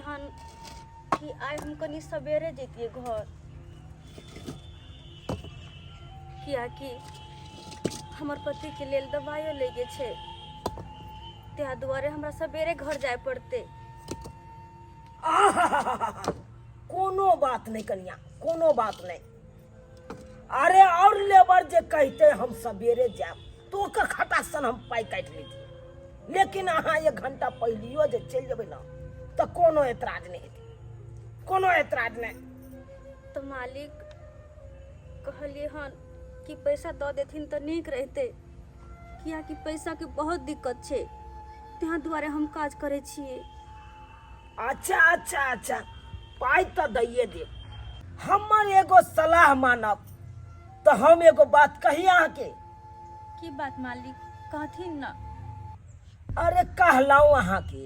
हन कि आइ हम कनि सवेरे जैतियै घर, कियाकि हमर पतिके लेल दबाइयो लैके छै, ताहि दुआरे हमरा सवेरे घर जाय पड़तै। आहाहाहा, कोनो बात नहि कनिया, कोनो बात नहि। अरे और लेबर जे कहते हम सवेरे जायब तो ओकर खटासन हम पाइ काटि लैतियै, लेकिन अहाँ एक घंटा पहिलियो जे चलि जेबै ने तऽ कोनो एतराज नहि हेतै, कोनो एतराज नहि। तऽ मालिक कहलियै हन कि पैसा दऽ देथिन तऽ नीक रहितै, कियाकि पैसाके बहुत दिक्कत छै, ताहि दुआरे हम काज करै छियै। अच्छा अच्छा अच्छा, पाइ तऽ दैए देब। हमर एगो सलाह मानब तऽ हम एगो बात कही अहाँके। की बात मालिक, कहथिन न। अरे कहलहुँ अहाँके,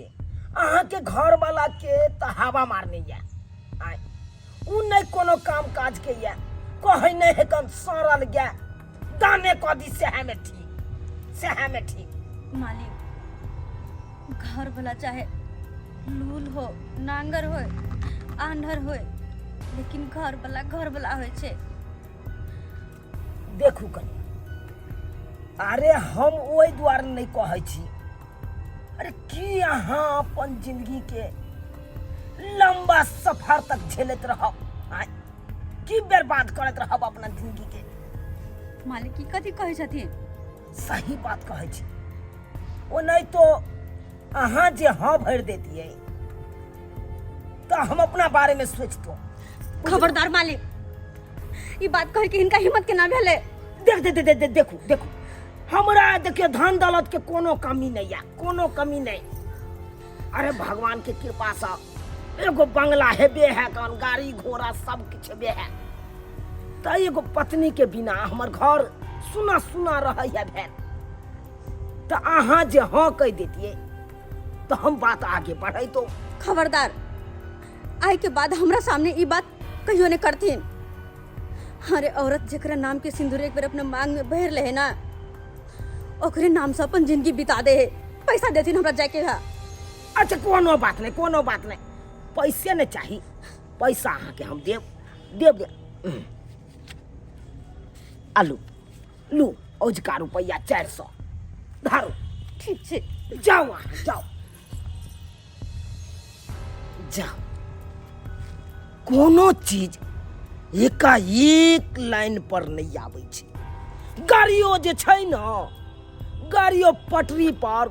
अहाँके घरवाला के तऽ हवा मारने यऽ, आय उ नहि कोनो काम काज के यऽ, कहै नहि है कन सड़ल गए दाने कऽ दी, सएह में ठीक, सएह में ठीक। मालिक घर वाला चाहे लूल हो, नांगर हो, आंधर हो, लेकिन घर वाला होइ छै। देखू कनि, अरे हम ओहि दुआरे नहि कहै छी, अरे की अहाँ अपन जिंदगी के लंबा सफर तक झेलैत रहब, आँय? की बर्बाद करैत रहब अपना जिंदगी के? मालिक की कथी कहै छथिन? सही बात कहै छी। ओ नहीं तो अहाँ जे हाँ भरि देतियै तऽ हम अपना बारे में सोचतहुँ। खबरदार मालिक, ई बात कहे के हिनका हिम्मत केना भेलै? देख देख देख देख, देखू देखू, हमरा देखियौ धन दौलत के कोनो कमी नहीं है, कोनो कमी नहीं। अरे भगवान के कृपा से एगो बंगला हेबे है, कन गाड़ी घोड़ा सब किछु हेबे है, तऽ एगो पत्नी के बिना हमर घर सुना सुना रहै है भेल। तऽ अहाँ जे हाँ कहि देतियै तऽ हम बात आगे बढ़ैतो। खबरदार, आइ के बाद हमरा सामने ई बात कहियो नहीं करथिन। अरे औरत जेकरा नाम के सिंदूर एक बेर अपना मांग में भर ले है ना, ओकरे नाम से अपन जिंदगी बिता दे है। पैसा देथिन हमरा जाके है। अच्छा कोनो बात नहीं, कोनो बात नहीं, पैसे नहीं चाही, पैसा अहाँके हम देब देब देब। आलू लू, औजका रुपैआ 400 धरू। ठीक छै, जाओ अहाँ, जाओ जाओ। कोनो चीज एकाएक लाइन पर नहीं आबै छै। गाड़ियो जे छै ने, गाड़ियो पटरी पर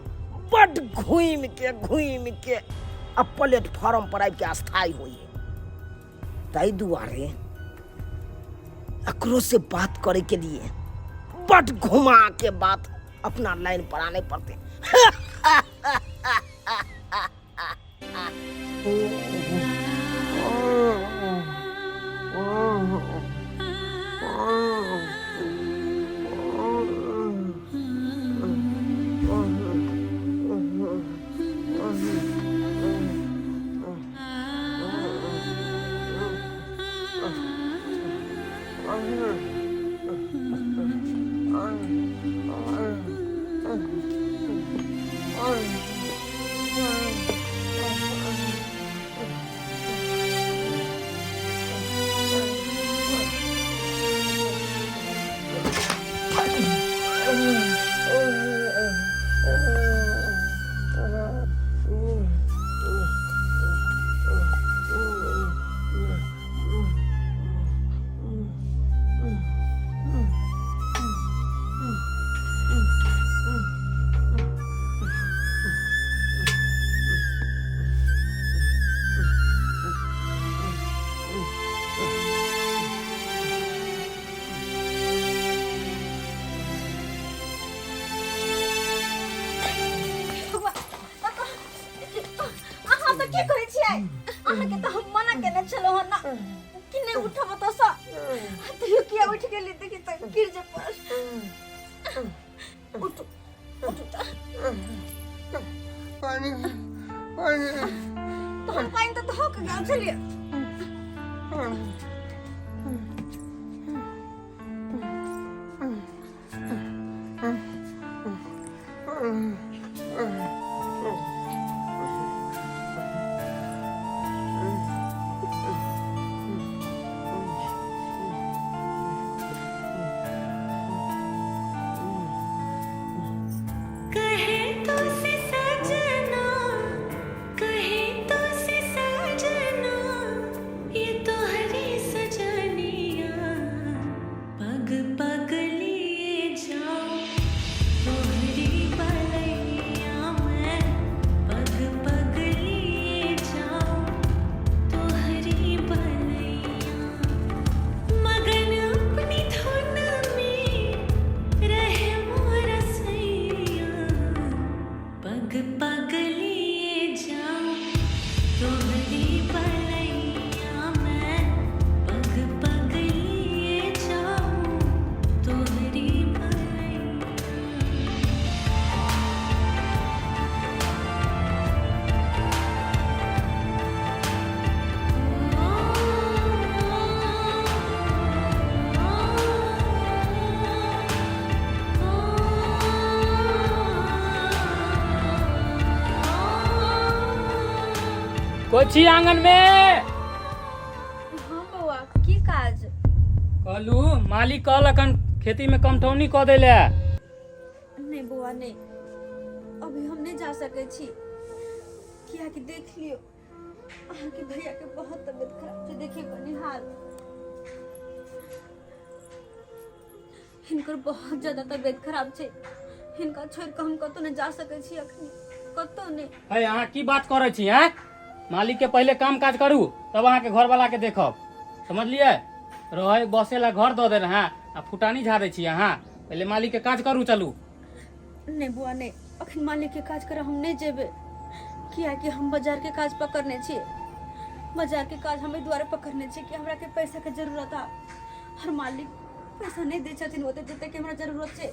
बड घूमि के घूमि के आ प्लेटफॉर्म पर आबि के स्थायी होइए। ताहि दुआरे एकरो से बात करे के लिए बड घुमा के बात अपना लाइन पर आने पड़ते। अहाँ तऽ की कहै छियै? अहाँके तऽ हम मना केने छलहुँ हँ ना कि नहि उठब ओतऽसँ, तैयो किया उठि गेली? देखी तऽ गिर जे पड़ल। उठू उठू तऽ। पानी पानी। तऽ हम पानि तऽ धऽ कऽ गेल छलियै। कोची आंगन में। हाँ बौआ, की काज? कहलू मालिक कहलक खेती में कमठौनी कऽ दै लए। नहीं बौआ नहीं, अभी हम नहीं जा सकै छी, कियाकि देख लियो अहाँके भैया के बहुत तबियत खराब छै। देखिए कनी हाल हिनकर, बहुत ज्यादा तबियत खराब छै। हिनका छोड़ के हम कतौ नहीं जा सकै छी अखनी, कतौ नहीं। है अहाँ की बात करै छी? हैं, मालिक के पहिले काम काज करू, तब अहाँके घरवाला के देखब, समझलियै? रहै बसे ला घर दऽ देने हैं आ फुटानी झाड़ै छी अहाँ। पहिले मालिक के काज करू, चलू। नहीं बुआ नहीं, अखन मालिक के काज करे हम नहीं जेबे, कियाकि हम बाजार के काज पकड़ने छी। बाजार के काज हम एहि दुआरे पकड़ने छी कि हमरा के पैसा के जरूरत आ हर मालिक पैसा नहीं दै छथिन ओते जते के हमरा जरूरत छै।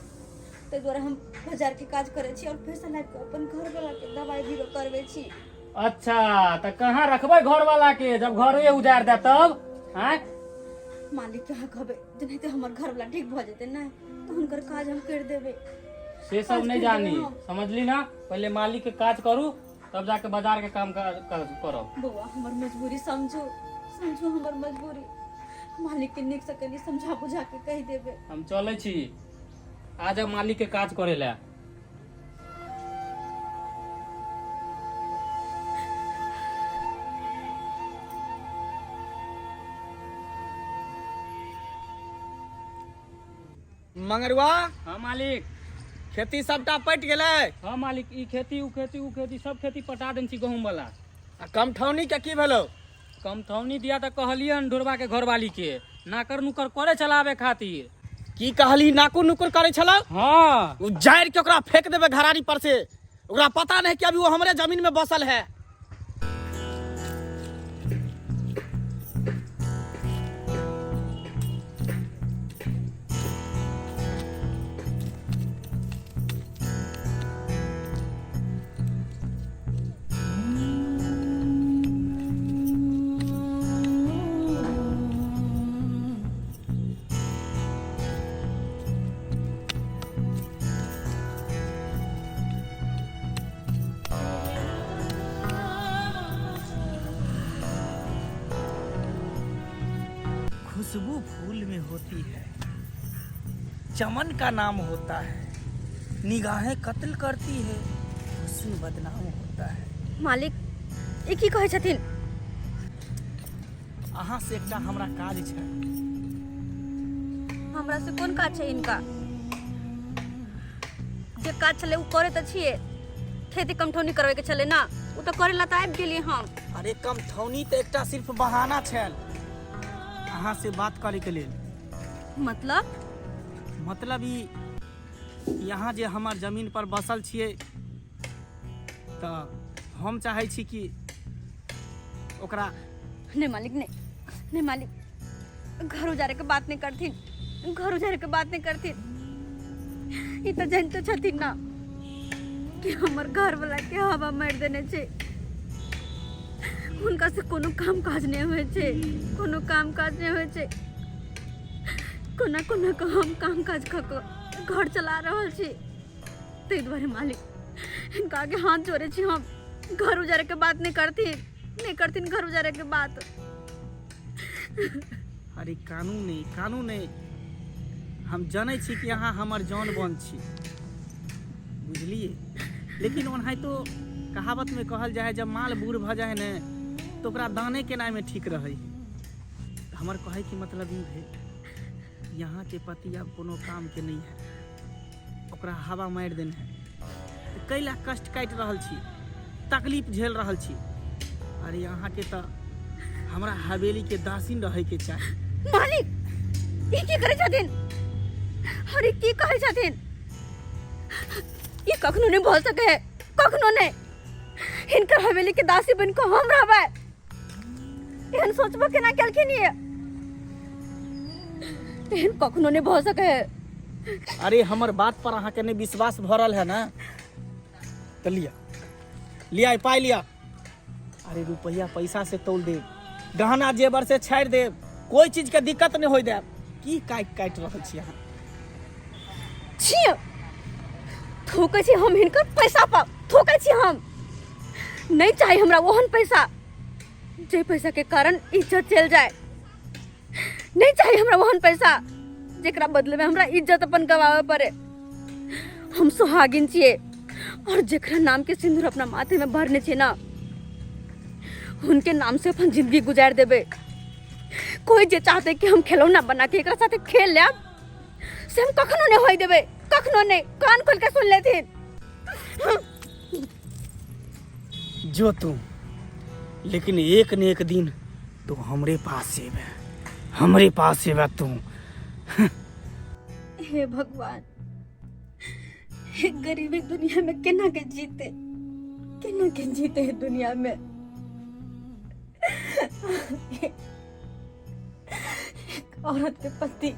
ताहि दुआरे हम बाजार के काज करै छी और पैसा लाबि कऽ अपन घर वाला के दवाई बीरो करबै छी। अच्छा, तऽ कहाँ रखबै घरवाला के जब घरे उजाड़ दे तब? आँय? मालिक के अहाँ कहबै जेनाहिते हमर घर वाला ठीक भऽ जेतै ने, तऽ हुनकर काज हम करि देबै। से सब नहीं जानी, समझली ना? पहले मालिक के काज करू, तब जाके बाजार के काम करब। बौआ, हमर मजबूरी समझू, समझू हमर मजबूरी। मालिक के नीक से कनि समझा बुझा के कहि देबै। हम चलै छी, आ जाओ मालिक के काज करे ला। मंगरुआ। हाँ मालिक। खेती सबटा पटि गेलै? हाँ मालिक, ई खेती, उ खेती, उ खेती, सब खेती पटा देने छी गहूम वाला। आ कमठौनी के की भेलौ? कमठौनी दिया तऽ कहलियन ढोरबा के घरवाली के, नाकर नुकर करे चलावे खातिर। की कहली, नाकुर नुकुर करे छलौ? हाँ। उ जारि के ओकरा फेंक देबै घरारी पर से। ओकरा पता नहीं कि अभी वो हमरे जमीन में बसल है। खुशबू फूल में होती है, चमन का नाम होता है, निगाहें कत्ल करती है, हुस्न बदनाम होता है। मालिक, ई की कहै छथिन? अहाँ से एकटा हमरा काज छै। हमरा से कोन काज छै हिनका? जे काज छलै ओ करे तऽ छियै। खेती कमठौनी करबै के छलै ना, ओ तऽ करे ला तऽ आबि गेलियै हम। अरे, कमठौनी तऽ एकटा सिर्फ बहाना छल अहाँ से बात करे के लेल। मतलब? मतलब ई, यहाँ जे हमर जमीन पर बसल छियै, तऽ हम चाहै छी कि ओकरा नहीं मालिक, नहीं, नहीं मालिक, घर उजारे के बात नहीं करथिन, घर उजारे के बात नहीं करथिन। ई तऽ जानते छथिन ना कि हमर घर वाला के हवा मारि देने छै। हुनका से कोनो काम काज नहि होइ छै, कोनो काम काज नहि होइ छै। कोना कोना कऽ हम काम काज कऽ कऽ घर चला रहल छी। ताहि दुआरे मालिक, हिनका आगे हाथ जोड़े छी हम, घर उजारे के बात नहीं करथिन, नहीं करथिन घर उजारे के बात। अरे कानून नहि, कानून नहि। हम जनै छी कि अहाँ हमर जान बन छी, बुझलिए? लेकिन ओनाहितो कहावतमे कहल जाइ है, जब माल बूढ़ भऽ जाइ है ने, तऽ ओकरा दाने केनाइमे ठीक रहै है। हमर कहैके मतलब ई भेल, यहाँके पति आब कोनो कामके नहि है, ओकरा हवा मारि देने है, तऽ कै ला कष्ट काटि रहल छी, तकलीफ झेल रहल छी? अरे, अहाँके तऽ हमरा हवेलीके दासीन रहैके चाही। मालिक, ई की करै छथिन? अरे, की कहै छथिन? ई कखनो नहि भऽ सकै है, कखनो नहि। हिनकर हवेली के दासी बनि कऽ हम रहबै, एहन सोचबो केना केलखिन ये? एहन कखनो नहि भऽ सकै है। अरे, हमर बात पर अहाँके नहि विश्वास भऽ रहल है ने, तऽ लिअ, लिअ, ई पाइ लिअ। अरे, रुपैआ पैसा से तौल देब, गहना जेबर से छाड़ि देब, कोई चीज के दिक्कत नहीं होय देब। की काटि काटि रहल छी अहाँ? छियै, थूकै छी हम हिनकर पैसा पर, थूकै छी हम। नहि चाही हमरा ओहन पैसा। जे पैसा के कारण इज्जत चल जाए। नहीं चाहिए हमरा वहन पैसा जेकरा बदले में हमरा इज्जत अपन गवावे पड़े। हम सुहागिन छिए और जेकरा नाम के सिंदूर अपना माथे में भरने छिए ना, उनके नाम से अपन जिंदगी गुजार देबे। कोई जे चाहते कि हम खिलौना बना के एकरा साथे खेल लेब, से हम कखनो नहीं होई देबे, कखनो नहीं। कान खोल के सुन लेथिन। जो तू, लेकिन एक ने एक दिन तू हमरे पास एबे, हमरे पास एबे तू। हे भगवान, हे गरीबी दुनिया में केना के जीते, केना के जीते है दुनिया में। एक औरत के पति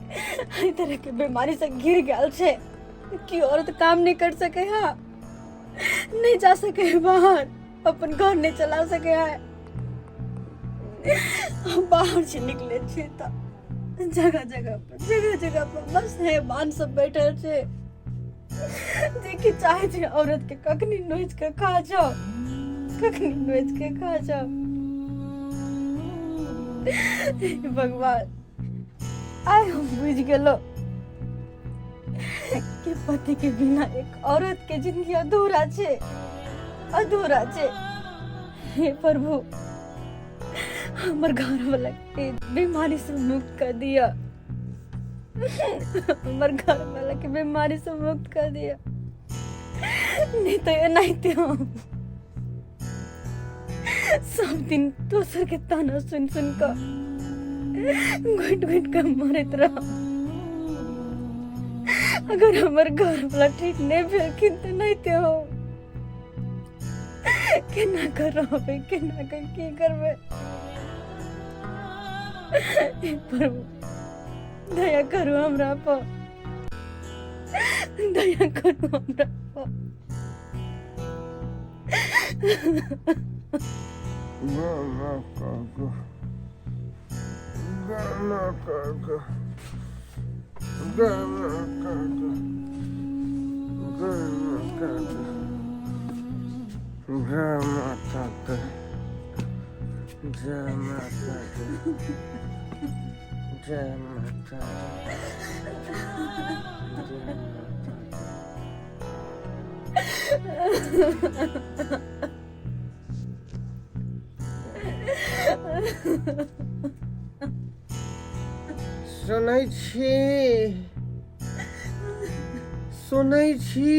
एहि तरह के बीमारी से घिर गया छे कि औरत काम नहीं कर सके है, नहीं जा सके है बाहर, अपन घर नहीं चला सके है। हम बाहर से निकले छे तो जगह जगह पर, जगह जगह पर बस है मान सब बैठल छे जे कि चाहे छे औरत के कखनी नोच के खा जाओ, कखनी नोच के खा जाओ। हे भगवान, आइ हम बुझ गेलो कि पति के बिना एक औरत के जिंदगी अधूरा छे, अधूरा छे। हे प्रभु, हमर घर वाला के बीमारी से मुक्त कर दिया, हमर घर वाला के बीमारी से मुक्त कर दिया, नहीं तो एनाहिते हम सब दिन दोसर के ताना सुन सुन कर घुट घुट कर मरत रह। अगर हमर घर वाला ठीक नहीं भेलखिन तो नहीं ते हो केना कर रहबै, केना कर की करबै। हे प्रभु, दया करू हमरा पर, दया करू हमरा पर। जय माता दी, जय माता दी, जय माता दी, जय माता दी। सुनै छी, सुनै छी,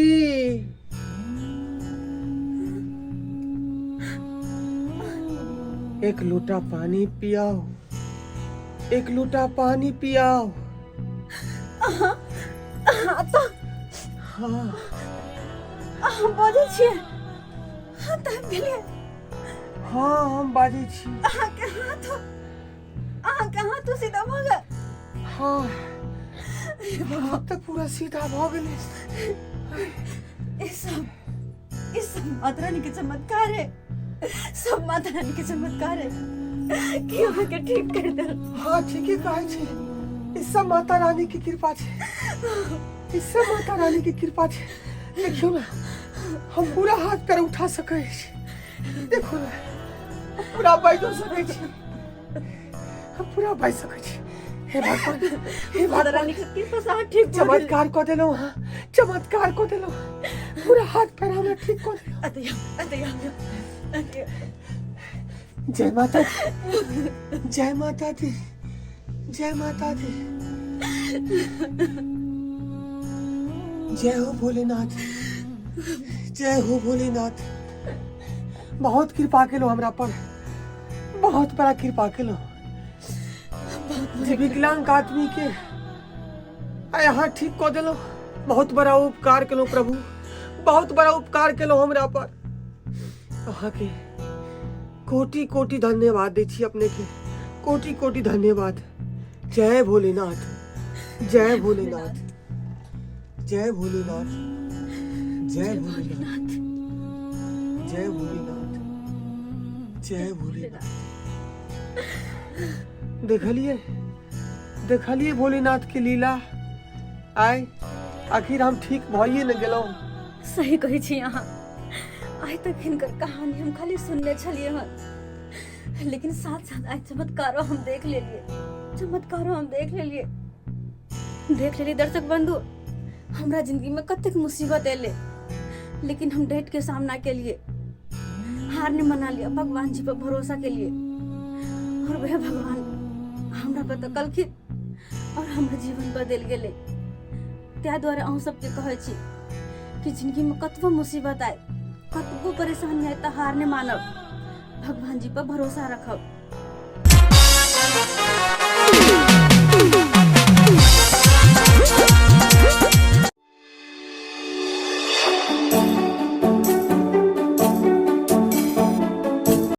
एक लोटा पानी पियाओ, एक लोटा पानी पियाओ। अहाँ तऽ हाँ। अहाँ बजै छियै? अहाँ तऽ आबि गेलियै। हाँ, हम बाजै छी। अहाँके हाथ, अहाँके हाथ तो सीधा भऽ गेल। हाँ, हाथ तऽ पूरा सीधा भऽ गेलै। ई सब माता रानी के चमत्कार है, सब माता रानी के चमत्कार है कि अहाँके ठीक कर देल। हाँ, ठीके कहै छी, ई सब माता रानी के कृपा छै, ई सब माता रानी के कृपा छै। देखियौ ने, हम पूरा हाथ पैर उठा सकै छी, देखो ने, पूरा बाजि सकै छी, हम पूरा बाजि सकै छी। हे भगवान, हे माता भगवान, रानी के कृपा से अहाँ ठीक भऽ गेलियै। चमत्कार कऽ देलहुँ अहाँ, चमत्कार कऽ देलहुँ, पूरा हाथ पैर हमरा ठीक कऽ देलहुँ। अतया अतया अतया। जय माता दी, जय माता दी, जय माता दी, जय हो भोलेनाथ, जय हो भोलेनाथ। बहुत कृपा केलो हमरा पर, बहुत बड़ा कृपा केलो। जे विकलांग आदमी के आइ अहाँ ठीक कऽ देलहुँ, बहुत बड़ा उपकार केलहुँ प्रभु, बहुत बड़ा उपकार केलहुँ हमरा पर। अहाँके कोटि कोटि धन्यवाद दै छी अपने के, कोटि कोटि धन्यवाद। जय भोलेनाथ, जय भोलेनाथ, जय भोलेनाथ, जय भोलेनाथ, जय भोलेनाथ, जय भोलेनाथ। देखलिए, देखलिए भोलेनाथ के लीला। आइ आखिर हम ठीक भइए ने गेलहुँ। सही कहै छी अहाँ। आइ तक हिनकर कहानी हम खाली सुनने छलियै हन, लेकिन साथ साथ आज चमत्कारो हम देख लेलिए, चमत्कारो हम देख लेलिए, देख लेलिए दर्शक बंधु। हमरा जिंदगी में कतेक मुसीबत एले, लेकिन हम डट के सामना के लिए हार नहीं मना लिया, भगवान जी पर भरोसा के लिए। और वह भगवान हमरा पर तकलखिन और हमर जीवन बदलि गेलै। ताहि दुआरे अहूँ सबके कहै छी कि जिंदगी में कतबो मुसीबत आए, कतबो परेशानी आए, तऽ हार नहीं मानब, भगवान जी पर भरोसा रखब।